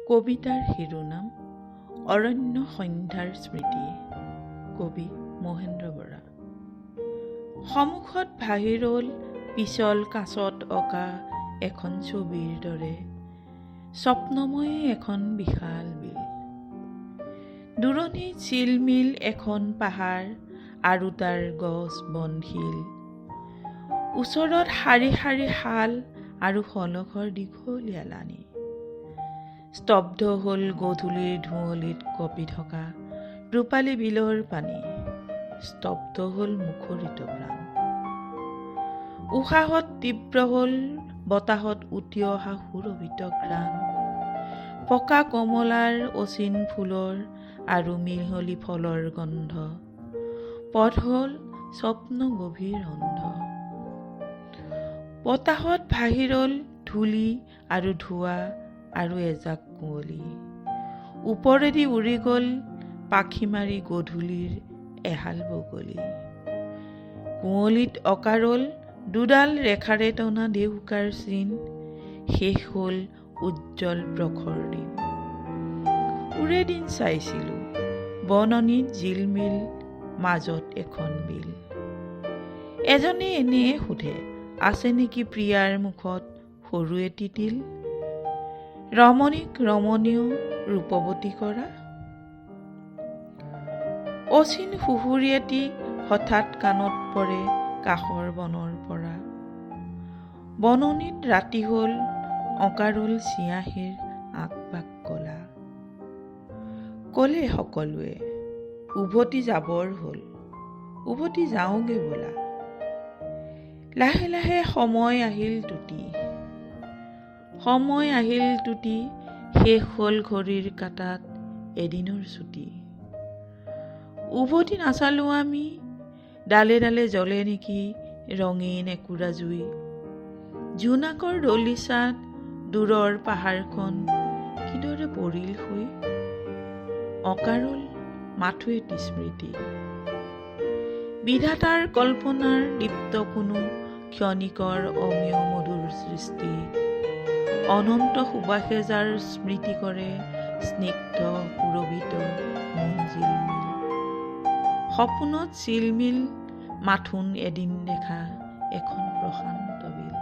কবিতাৰ শিৰোনাম অৰণ্য সন্ধ্যাৰ স্মৃতি, কবি মহেন্দ্ৰ বৰা। সন্মুখত ভাহি ৰ'ল পিছল কাঁচত অঁকা এখন ছবিৰ দৰে স্বপ্নময় এখন বিশাল বিল। দূৰণিত চিলমিল এখন পাহাৰ আৰু তাৰ গছ বন শিল। ওচৰত শাৰী শাৰী শাল আৰু শলখৰ দীঘলীয়া লানি। স্তব্ধ হ'ল গধূলিৰ ধুঁৱলিত কঁপি থকা ৰূপালী বিলৰ পানী। স্তব্ধ হ'ল মুখৰিত প্ৰাণ। উশাহত তীব্ৰ হ'ল বতাহত উটি অহা সুৰভিত ঘ্ৰাণ। পকা কমলাৰ অচিন ফুলৰ আৰু মিহলি ফলৰ গন্ধ। পথ হ'ল স্বপ্ন গভীৰ অন্ধ। বতাহত ভাহি ৰ'ল ধূলি আৰু ধোঁৱা আৰু এজাক কুঁৱলী। ওপৰেদি উৰি গ'ল পাখি মাৰি গধূলিৰ এহাল বগলী। কুঁৱলীত অঁকা ৰ'ল দুডাল ৰেখাৰে টনা ডেউকাৰ চিন। শেষ হ'ল উজ্জ্বল প্ৰখৰ দিন। ওৰে দিন চাইছিলোঁ বননিত জিলমিল মাজত এখন বিল। এজনে এনেয়ে সোধে, আছে নেকি প্ৰিয়াৰ মুখত সৰু এটি তিল? ৰমণীক ৰমণীয় ৰূপৱতী কৰা। অচিন সুহুৰি এটি হঠাৎ কাণত পৰে কাষৰ বনৰ পৰা। বননিত ৰাতি হ'ল, অঁকা ৰ'ল চিয়াঁহীৰ আঁক বাঁক কলা। ক'লে সকলোৱে, উভতি যাবৰ হ'ল, উভতি যাওঁগে ব'লা। লাহে লাহে সময় আহিল টুটি, সময় আহিল টুটি। শেষ হ'ল ঘড়ীৰ কাঁটাত এদিনৰ ছুটি। উভতি নাচালোঁ আমি, ডালে ডালে জ্বলে নেকি ৰঙীন একুৰা জুই। জোনাকৰ দলিচাত দূৰৰ পাহাৰখন কিদৰে পৰিল শুই। অঁকা ৰ'ল মাথো এটি স্মৃতি। বিধাতাৰ কল্পনাৰ দীপ্ত কোনো ক্ষণিকৰ অমিয় মধুৰ সৃষ্টি। অনন্ত সুবাসে যাৰ স্মৃতি কৰে স্নিগ্ধ সুৰভিত মন জিলমিল। সপোনত চিলমিল মাথোন এদিন দেখা এখন প্ৰশান্ত বিল।